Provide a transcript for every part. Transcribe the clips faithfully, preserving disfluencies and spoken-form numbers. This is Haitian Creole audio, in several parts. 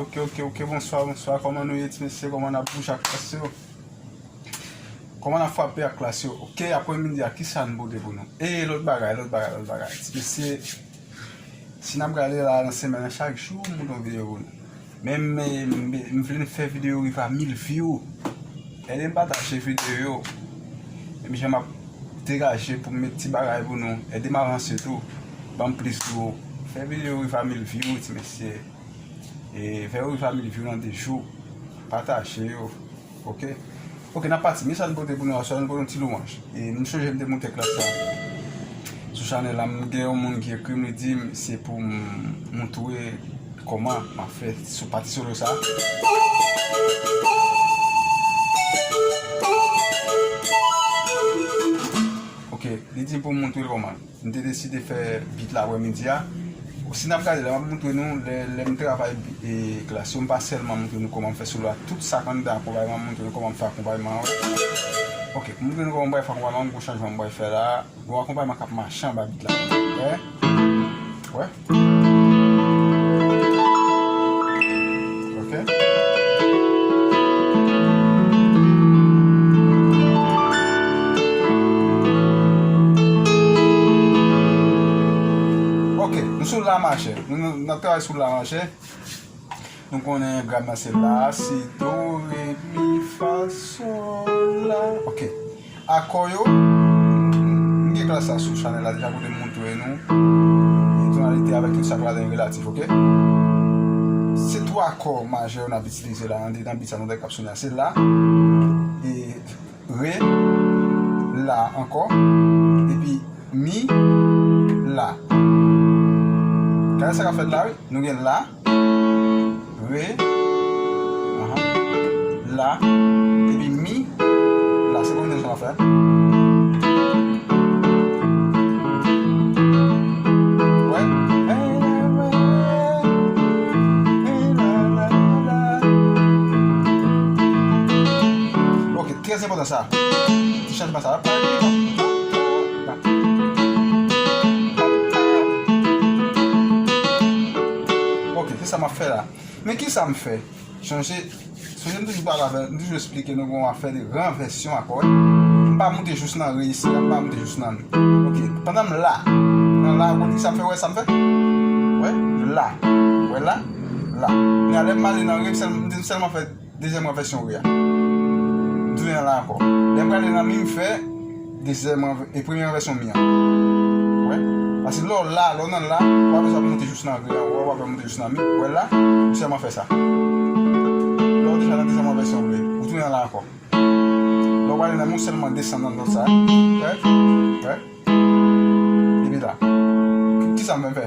Ok, ok, ok, bonswa, bonswa. Kòman nou ye, ti mesye? Kòman n ap bouje ak klas yo? Kòman n ap frape ak klas yo? Ok, aprè midi a, kisa n pote pou nou? E, lòt bagay, lòt bagay, lòt bagay. Ti mesye, si n ap gade la nan semèn nan, chak jou, m pote yon videyo pou nou. Men, men, men, m vle n fè videyo rive a mil view. Ede m pataje videyo. Menm jan m ap degaje pou m met ti bagay pou nou. Ede m avanse tou. Ban m plis gwo. Fè videyo rive a mil view, ti mesye. E fè yo rive a mil view nan de jou. Pataje yo. Ok. Ok, n ap pati. Men sa n pote pou nou aswè, n pote yon ti lwanj. E m sonje m te monte klas la sou chanèl la, m gen yon moun ki ekri m, li di m se pou m montre kòman m ap fè sou pati solo sa. Ok, li di m pou m montre l kòman. M te deside fè beat la aprè midi a. Si n ap gade, lè m ap montre nou, lè, lè m travay bi- e klas yo, m pa sèlman montre nou kòman m fè solo a. Tout sa k anndan akonpayman, m montre nou kòman m fè akonpayman an. Ok, m montre nou kòman m pral fè akonpayman an, m gon chanjman m pral fè la. Gon akonpayman k ap mache anba beat la. Wè? Wè? Ok. Ok, nou sou la majè. Nou, nou, n ap travay sou la majè. Nou konnen gam nan se la, si, do, re, mi, fa, sol, la. Ok. Akò yo, m gen klas la sou chanèl la deja kote m montre nou. E tonalite avèk tout sa k ladan yo relatif, ok? Se twa akò majè yo n ap itilize la, andedan beat sa nou t ap sone a. Se la, e re, la ankò, epi mi, la. Gade sa k ap fèt la, wi. Nou gen la, re, aha, la, epi mi, la. Se konbinezon sa w ap fè. Wè? Ok, trè enpòtan sa. Ti chanjman sa. Ok, se sa m ap fè la. Men kisa m fè? Sonje, sonje m toujou pale avè, m toujou esplike nou gon afè de ranvèsyon akò, wi. M pa moute jous nan re isi a, m pa moute jous nan mi. Ok, pandan m la, nan la, ou konn kisa m fè, wè sa m fè? Wè, la. Wè la? La. Men lè m ale nan re, m sèl- m sèlman fè dezyèm ranvèsyon re a. M tounen nan la ankò. Lè m prale nan mi, m fè dezyèm ranvè- e premye ranvèsyon mi an. Wè? Paske lè w la, lè w nan la, w pa bezwen ap moute jous nan re a, w pa bezwen moute jous nan mi. Wè la, m sèlman fè sa. Lè w deja nan dezyèm ranvèsyon re, ou tounen nan la ankò. Lè w prale nan mi, ou sèlman desann nan nòt sa. Wè? Wè? Epi la. Kisa m fè?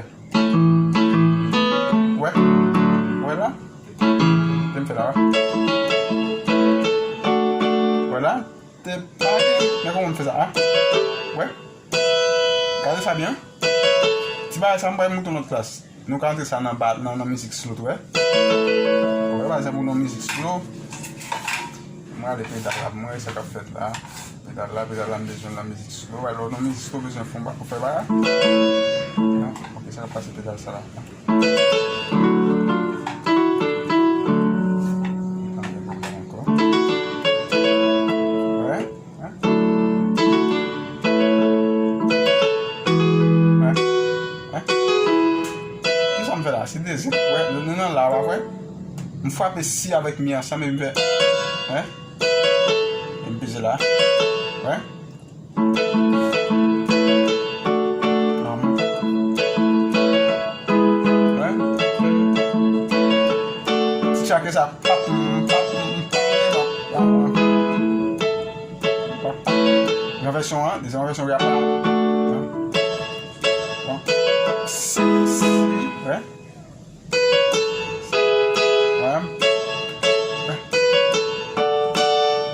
Wè? Wè la? Te m fè la, wè. Wè la? Te pa gen. Men kòman m fè sa, a? Wè? Gade sa byen. Ti bagay sa, m pral monte yon lòt klas. Nou ka antre sa nan ba, nan, nan mizik slow tou, wè. Wè, pa egzanp, ou nan mizik slow. Mwen ale pedal la, mwen wè sa k ap fèt la. Pedal la, pedal la, m bezwen nan mizik slow. Wè, lè w nan mizik slow, bezwen fè yon ba, fè bagay. Non, ok, sa k ap pase pedal sa la. Tande pou mwen ankò. Wè, wè. Wè, wè. Kisa m fè la? Se dezi. Wè, nou nan la, w ap wè. M frape si avèk mi ansanm, epi m fè. Wè. E m peze la. Wè. Wè. Ti tchake sa. Pap, pap, pap, pap. Yon vèsyon an, dezyèm vèsyon, wè. Bon. Si, si, wè. Wè.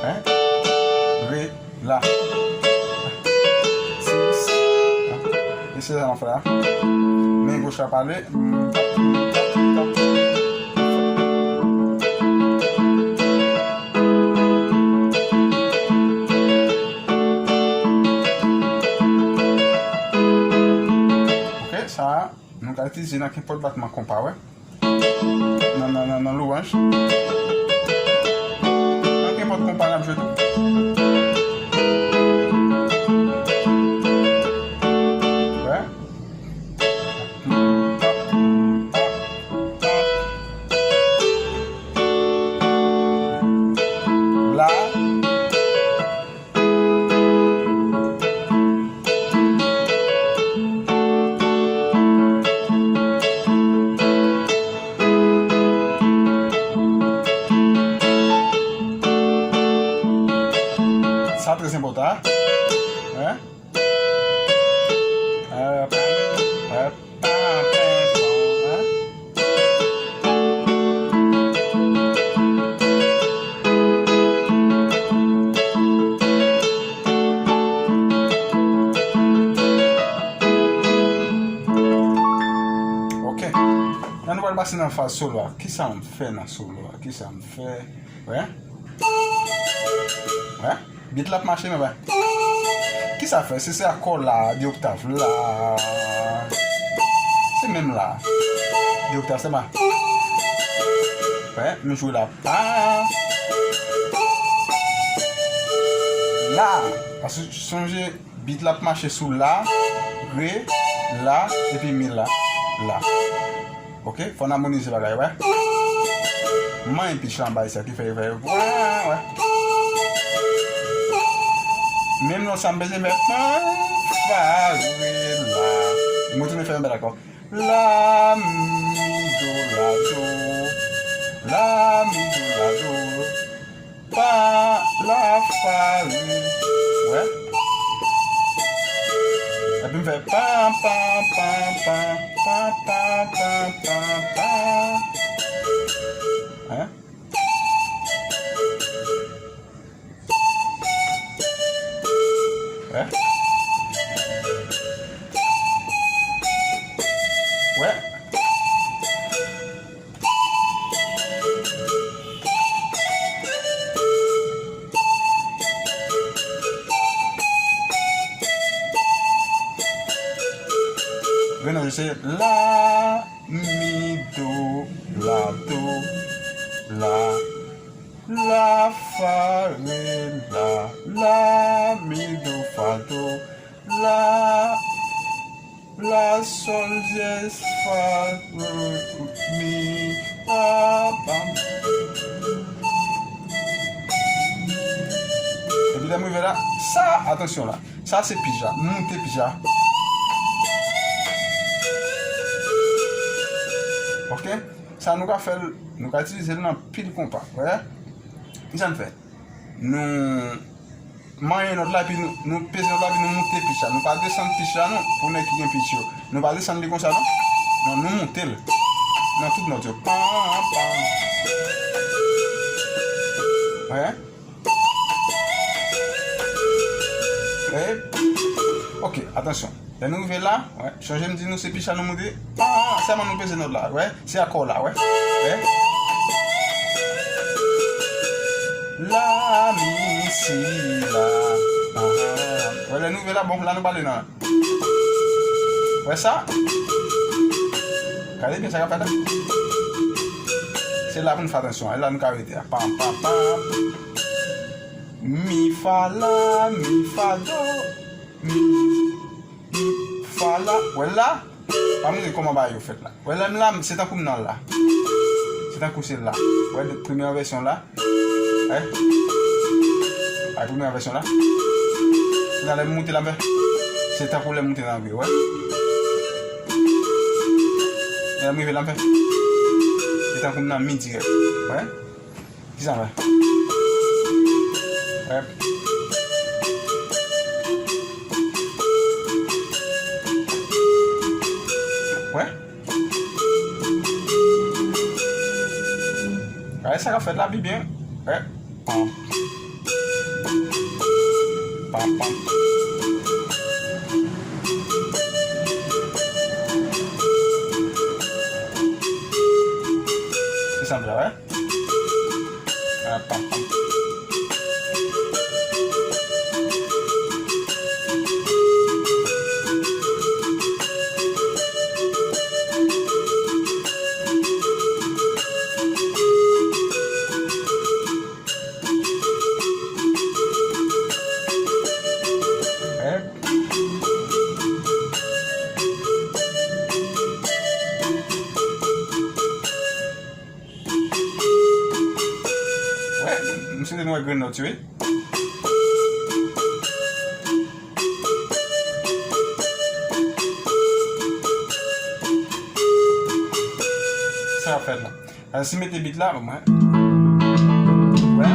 Wè. Re, la. Si, si. E se sa m ap fè a. Men goch la pale. Ok, sa a. Nou ka itilize nan kenpòt batman konpa, wè. Nan, nan, nan, nan lwanj. Nan kenpòt konpa n ap jwe tou. Wè. La. Sa trè enpòtan, hein? Euh, pa, pa, pa, pa, hein? Ok. Nan nou pral pase nan faz solo a. Kisa m fè nan solo a? Kisa m fè? Wè? Wè? Beat la ap mache, men wè. Kisa fè? Se, se akò la, de oktav la. Se menm la. De oktav, se pa. Wè, m jwe la. Pa. La. Paske sonje, beat la ap mache sou la, re, la, epi mi la, la. Ok? Fò n amonize bagay, wè. M manyen pitch la anba sa ki fè, fè, wè, wè. Menm non sa m bezwen fè, pa, fa, re, la. M retounen fè yon bèl akò. La, mi, do, la, do. La, mi, do, la, do. Pa, la, fa, re. Wè. Epi m fè pa, pa, pa, pa, pa, pa, pa, pa, pa. Hein? Wè. Wè. Renan, se la, mi, do, la, do, la, la, fa, re, la, la, mi, do, fa, do, la, la, sòl, dyèz, fa, re, mi, la, bam. Epi lè m rive la, sa, atansyon la. Sa se pitch la. M moute pitch la. Ok? Sa nou ka fè l, nou ka itilize l nan pil konpa. Wè? Kisa n fè? Nou manyen nòt la, epi nou, nou peze nòt la, epi nou moute pitch la. Nou pa desann pitch la, non, pou nèg ki gen pitch yo. Nou pa desann li konsa, non. Non, nou moute l. Nan tout nòt yo. Pam, pam. Wè? Wè? Ok, atansyon. Lè nou rive la, wè, chonje m di nou se pitch la nou moute. Pa, sèlman nou peze nòt la, wè. Se akò la, wè. Wè. La, mi, si, la. Ah. Wè, lè nou rive la, bon, la nou pale nan. Wè sa? Gade byen sa k ap fèt la. Se la pou nou fè atansyon. E la nou ka rete a. Pam, pam, pam. Mi, fa, la, mi, fa, do. Mi, mi, fa, la. Wè la? Pa m konprann kòman bagay yo fèt la. Wè lè m la, se tankou m nan la. Se tankou se la. Wè, de, premyè vèsyon la. Wè. Ay, premyè vèsyon la. Kounya lè m moute la, m fè. Se tankou lè m moute nan gwe, wè. Lè m rive la, m fè. Se tankou m nan mi dirèk. Wè. Kisa m fè? Wè. Wè. Gade sa k ap fèt la pi byen. Wè. Pam. Pam, pam. Se sa m fè, wè. Ah, pam, pam. Grenn nòt yo, wi. Sa ap fèt la. Alò, si m mete beat la, bon, mwen. Wè.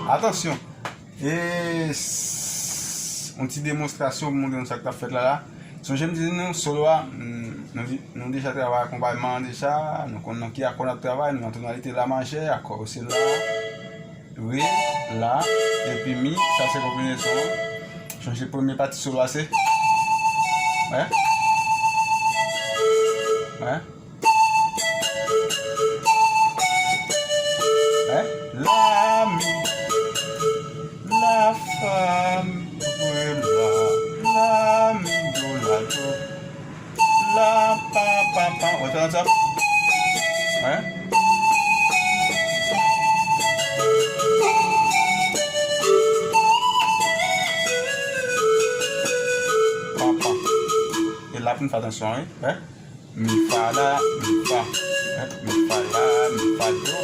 Atansyon! E s- yon ti demonstrasyon pou montre nou sa k t ap fèt la la. Sonje m di nou, solo a, mm, nou, di- nou deja travay akonpayman an deja, nou konn nan ki akò n ap travay, nou nan tonalite la majè, akò yo se la, re, la, epi mi, sa se konbinezon an. Sonje premye pati solo a se, wè, wè. Hein? La, mi, la, fa, mi, re, la, la, mi, do, la, do, la, pa, pa, pa. Ou tande sa? Hein? Pa, pa. E la pou n fè atansyon, wi. Hein? Mi, fa, la, mi, fa. Hein? Mi, fa, la, mi, fa, do.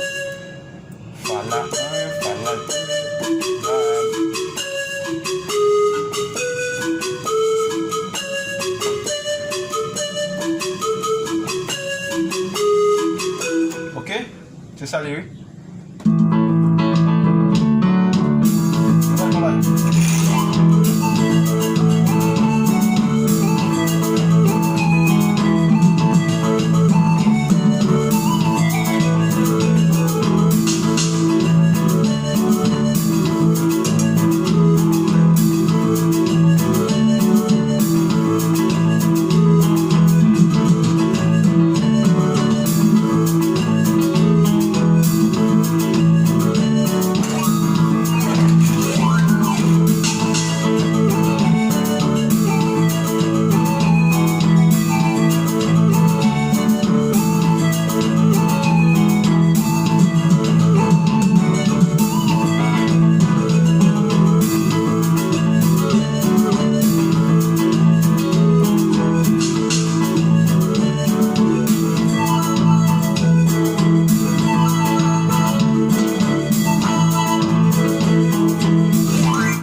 Fa, la, un, fa, la, deux, la. Ok? Se sa li, wi.